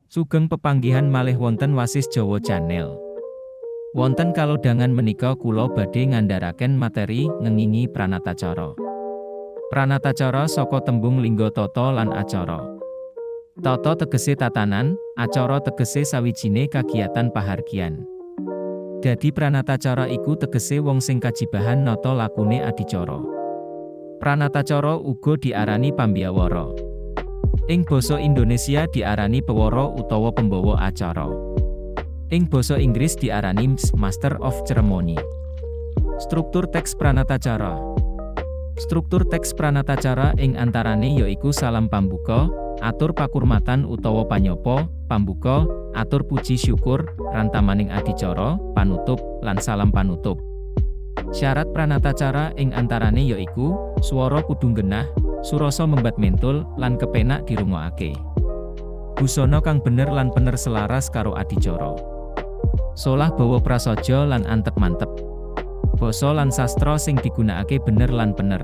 Sugeng pepanggihan malih wonten Wasis Jawa Channel. Wonten kalodhangan menika kula badhe ngandharaken materi ngengingi pranatacara. Pranatacara saka tembung lingga tata lan acara. Tata tegese tatanan, acara tegese sawijine kagiyatan pahargyan. Dadi pranatacara iku tegese wong sing kajibahan nata lakune adicara. Pranatacara uga diarani pambiyawara. Ing basa Indonesia diarani pewara utawa pembawa acara. Ing basa Inggris diarani Master of Ceremony. Struktur teks pranatacara. Struktur teks pranatacara ing antarane yaiku salam pambuka, atur pakurmatan utawa panyopo, pambuka, atur puji syukur, rantamaning adicara, panutup, lan salam panutup. Syarat pranatacara ing antarane yaiku, swara kudu genah, surasa membat mentul, lan kepenak dirungokake. Busana kang bener lan pener selaras karo adicara. Solah bawa prasaja lan antep mantep. Basa lan sastra sing digunakake bener lan pener.